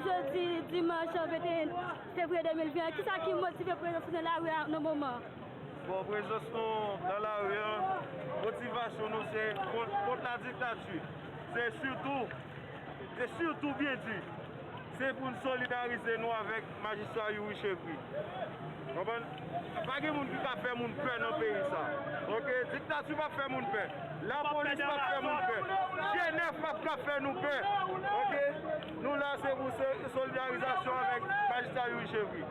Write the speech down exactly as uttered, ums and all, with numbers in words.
Jodi dimanch venteyen fevriye de mil ven an, kisa ki motive prezans ou nan lari a nan moman? Bon, prezans nou nan lari a, motivasyon nou se kont, kont la diktati. Se sitou, se sitou byen di, se pou n solidarize nou avèk majistra Youri Chevry. Konprann? Pa gen moun ki ka fè moun pè nan peyi sa. Oke? Diktati p ap fè moun pè. Lapolis p ap fè moun pè. G nèf p ap ka fè nou pè. Oke? Nou la se pou se solidarizasyon avèk majistra Youri Chevry.